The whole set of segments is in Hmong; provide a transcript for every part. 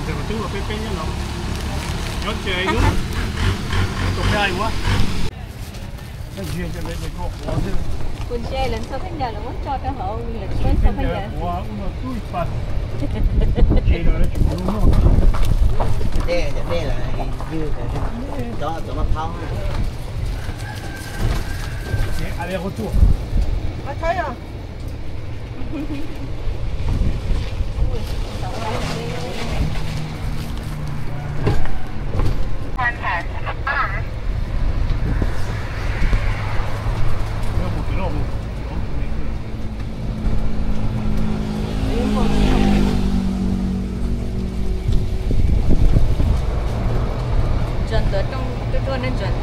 Twb los peb peb nyob no, nyob tsev hnub, tus peb ai ua. Kuv ntse lawv txog peb ncaws lawv muab tso rau hauv lawv tsis muab txog peb ncaws. Dej, dej lawm, ywg, cov, cov maj phaub. Ntsuag ntawd rooj ruaj ruaj ne ntsuag.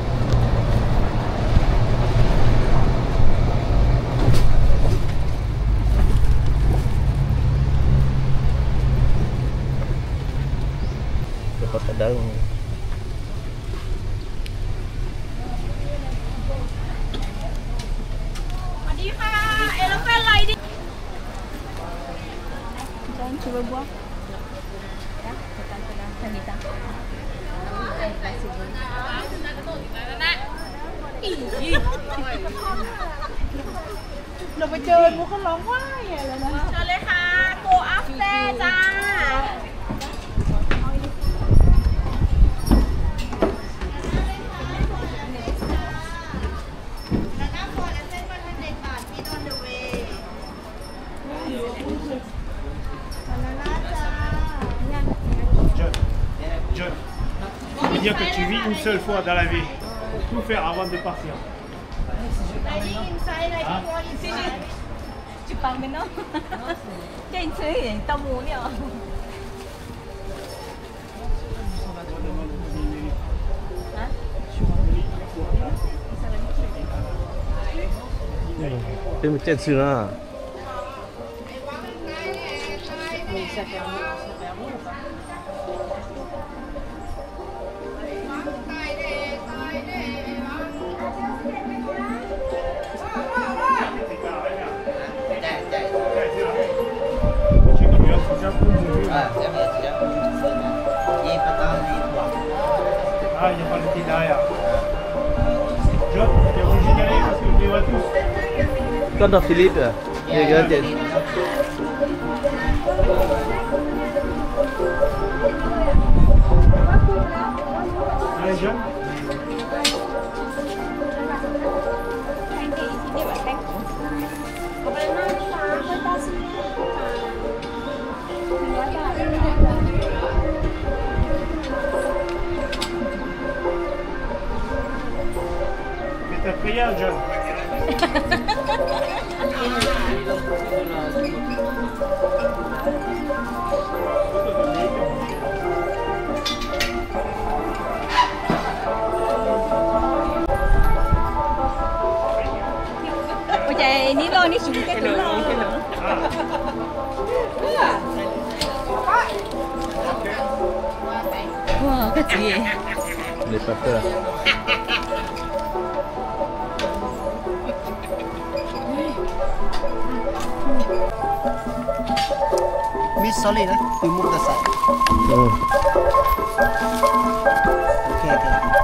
Los pes tsawg mus koj los guaj lawm na. Sawv daws ha, go after tsa. John, John, il faut dire que tu vis une seule fois dans la vie. Faut tout faire avant de partir. Hein? Tsis paub me no. Ces txwv tau mus li os. Peb mus caij ntxhw na. Koj nrog Philip. Fais ta prière, John. Ua cas neb loj neb tsis mus caij tus loj? Ua koj txiv. Mib xos li na, tus mus tas xav.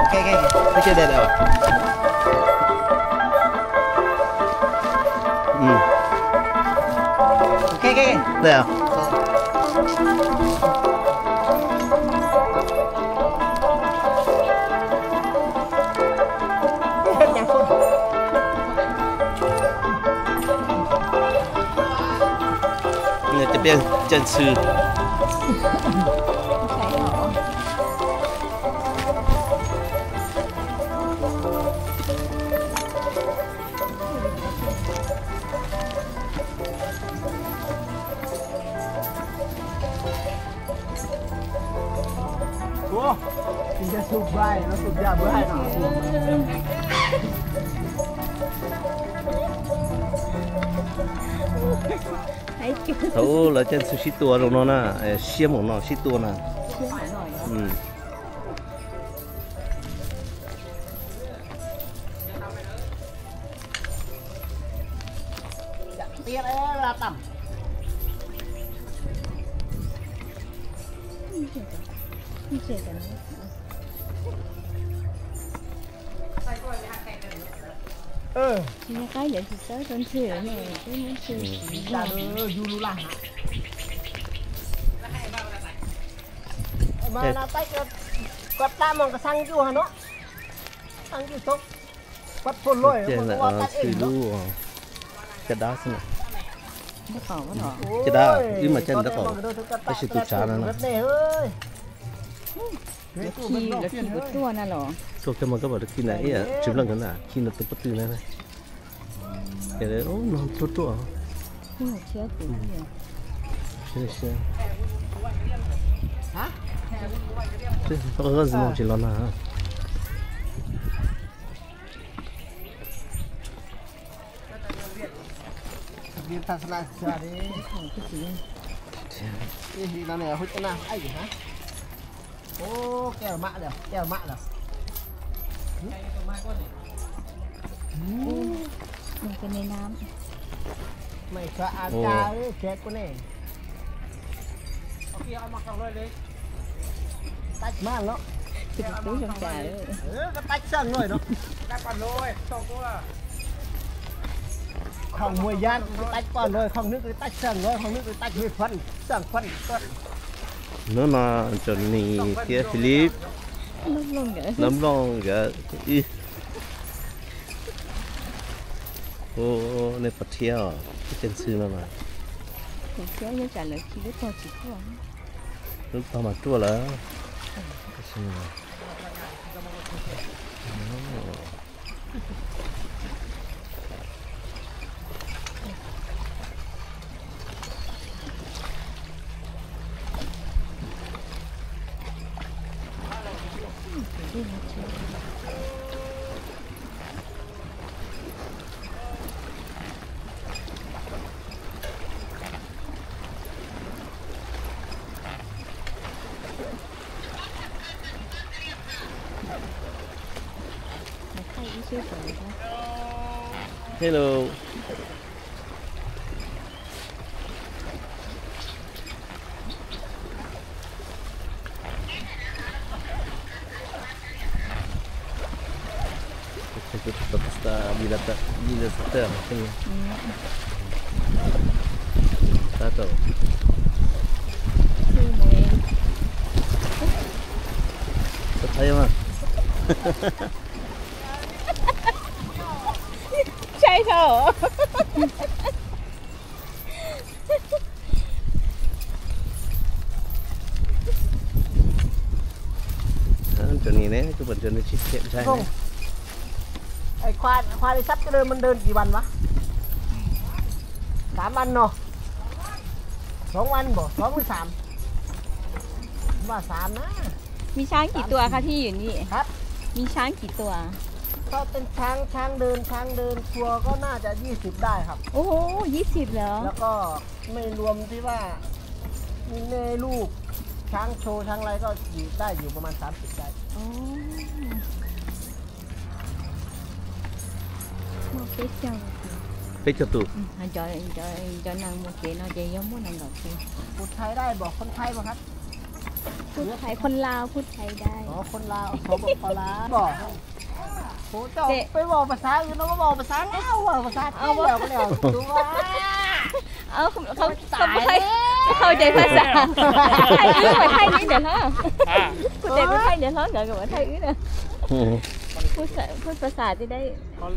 Ok, ok, ok, ok. Ok, ok. Nws tis peb caij ntxhw. Thaum lawv caij ntxhw sib tua zoo no na, siab mus no sib tua na. Tsis muaj qab yuav tsis txawb rau ntxhw no, twb muab ntxhw siv. Mas no peb koj plam mus koj xaa yus no, xaa yus tau, pab phuaj luaj ua tag ej lub caj dab xwb na. Caj dab wb mas caj nws rab qau, tab sis tus tsav no na. Tuaj kiag mas koj pom khi na ib yam tsis mloog na, khi no tus pob tw na. Ces no ruaj ruaj. Koj tsis mloog tsis los na. Ua, keo mam lawm, keo mam lawm. Ua, nws kua ne nam. Mej txhua av tas tsev kuv ne. Teb mam no. Tus tub zoo cas. Teb xeeb luaj no. Không mua dán, cái tách con rồi, không nước cái tách sần rồi, không nước cái tách hơi phấn, sần phấn. Hnub no Johnny thiab Philip noj nplooj nkawd ib. Ua, nej pom thiab os, ib cov ntxhw no mas. Lub tog mas ruaj lawm. Hello. Tus tub tau tau tau vij las tawm, vij las tawm. Tab tom thaij mas. Sai dhau. Ơ, Johnny ne, koj pom Johnny tsis khiam ntshai ne. Ê, khoa, khoa đi sắp cái đơn, mình đơnกี่วันวะ? Tám ăn nọ. Sóng ăn bổ, sóng với sám. Mà sám á. มีช้างกี่ตัวคะที่อยู่นี่ ครับ มีช้างกี่ตัว ถ้าเป็นช้าง ช้างเดิน ช้างเดินชัวร์ก็น่าจะยี่สิบได้ครับ โอ้โห ยี่สิบเลยเหรอ แล้วก็ไม่รวมที่ว่ามีแม่ลูก ช้างโชว์ ช้างอะไรก็อยู่ได้อยู่ประมาณสามสิบได้ อ๋อ Muaj peb caug. Peb caug tus. Cov, cov, cov neeg mus kev no ces yog muaj nees nkaum tus. พูดไทยได้บอก คนไทยบอกครับ พูดไทย คนลาว พูดไทยได้ อ๋อ คนลาว สปป ลาวบอก โห เจ้าไปบอกภาษาอื่น เราก็บอกภาษาลาวอะ ภาษาไทยแล้วก็แล้วถูกว่า เขา เขา เขาไม่ค่อยเข้าใจภาษาไทย อื้อ เหมือนไทยนี่เดี๋ยวเนาะ อ่า พูดแต่พูดไทยเดี๋ยวเนาะ เดี๋ยวกับไทยอื้อนะ พูดภาษา พูดภาษาจะได้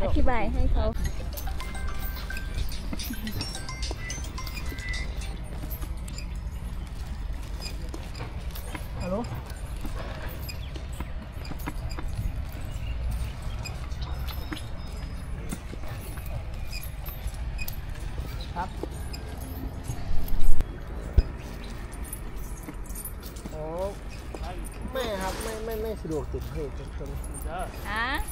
อธิบายให้เขา Alo. Hả? Ủa, mày học, mày, mày, mày sửa được chụp hình cho, cho. Hả?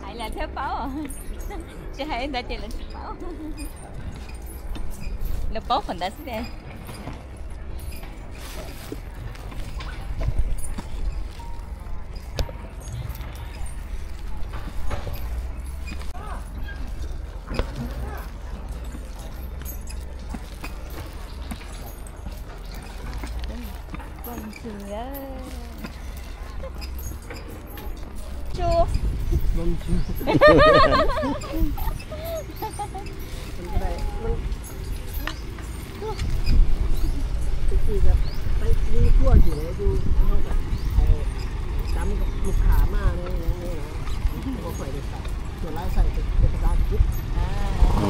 Hãy là thế Páo à? Chị hãy đã chị là chị Páo. Là Páo phần đã xí nè. Sws. Chu. Mông chu. Cái này nó, cái gì là phải đi cua gì để du, không phải, ờ, tắm một khả mà này, này, này, này. Không phải được phải. Chuột lái xài cái, cái, cái, cái, cái. À, ừ.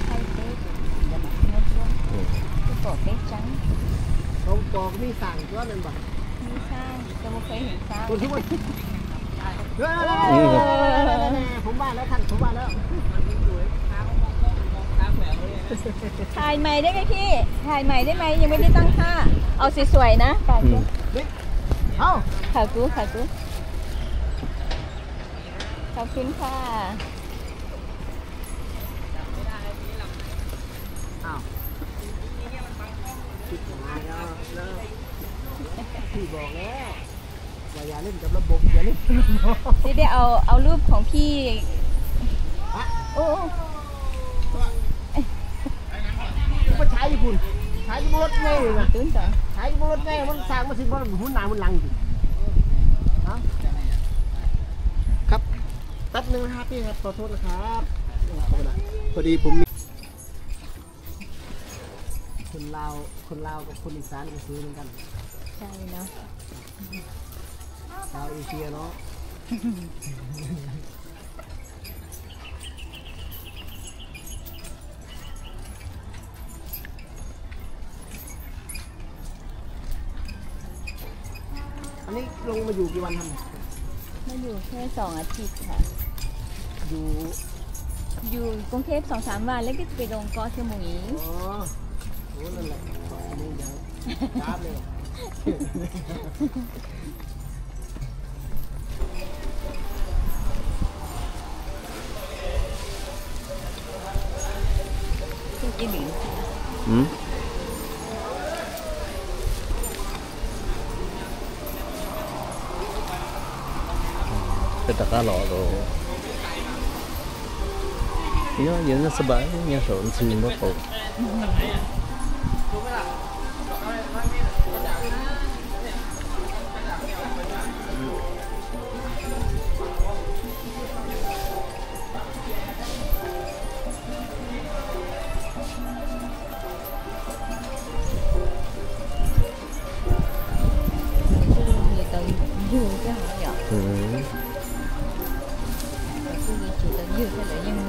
Thay thế cái gì đó mà không có. Ừ. Cái vỏ tép trắng. Không có cái mi sàng quá nên bảo. Mi sàng, tôi không thấy hình sàng. Tôi không có. Ơ, nè, nè, nè, nè, phóng bạn đó, thằng phóng bạn đó.ถ่ายใหม่ได้ไหมพี่ ถ่ายใหม่ได้ไหม ยังไม่ได้ตั้งค่า เอาสวยๆนะ ไป อืม เอ้า ถ่ายกู ถ่ายกู ขอบคุณค่ะ อ้าว ชิบหายแล้ว แล้ว พี่บอกแล้ว ว่าอย่าเล่นกับระบบ อย่าเล่นกับระบบ เดี๋ยว เดี๋ยว เอา เอารูปของพี่ ฮะ โอ้ ก็ใช้อยู่พุ่น ใช้อยู่บนรถไงนะ ใช้อยู่บนรถไง มันสร้างมาถึง มันหมุนหน้าหมุนหลังอยู่ ฮะ ครับ แป๊บนึงนะครับพี่ครับ ขอโทษนะครับ ขอโทษนะ พอดีผมมี คนลาว คนลาวกับคนอีสานก็สวยเหมือนกัน ใช่เนาะ ชาวเอเชียเนาะ อันนี้ลงมาอยู่กี่วันครับ มาอยู่แค่สองอาทิตย์ค่ะ อยู่ อยู่กรุงเทพฯสองสามวัน แล้วก็จะไปลงเกาะสมุย อ๋อ โอ้ นั่นแหละ เกาะสมุยยัง จ้าบเลย Peb rov qab los lawm. Nyob, nyob sab pab, nyob saum ntxhw npab qaum. Kuj yog tau yug thiab hov yom. Kuj yog tsis tau yug thiab lawv yeej.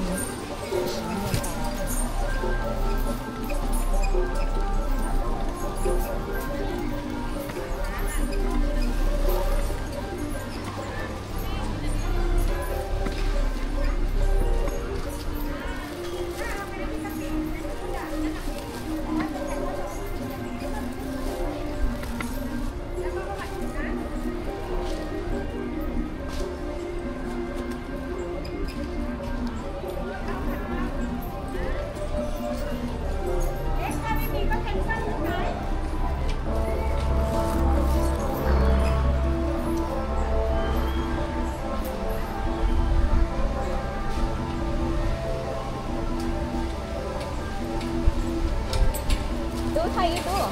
Tub, thaij ib tub.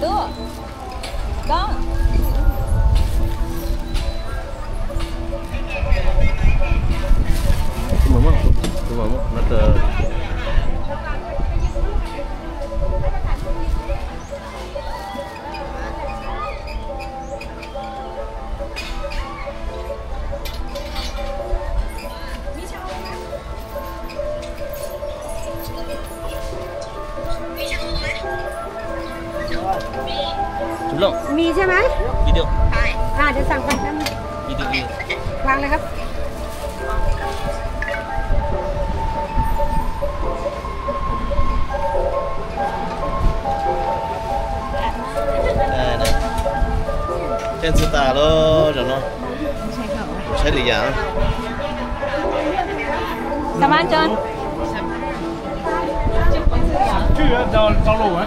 Tub. Koj. Mì xem ấy. À, để sẵn sàng. Vâng, đây không? Thiab ntxhw tas lawm zaum no. Saib lwm yam. Cảm ơn John. Chứ tao, tao lù á.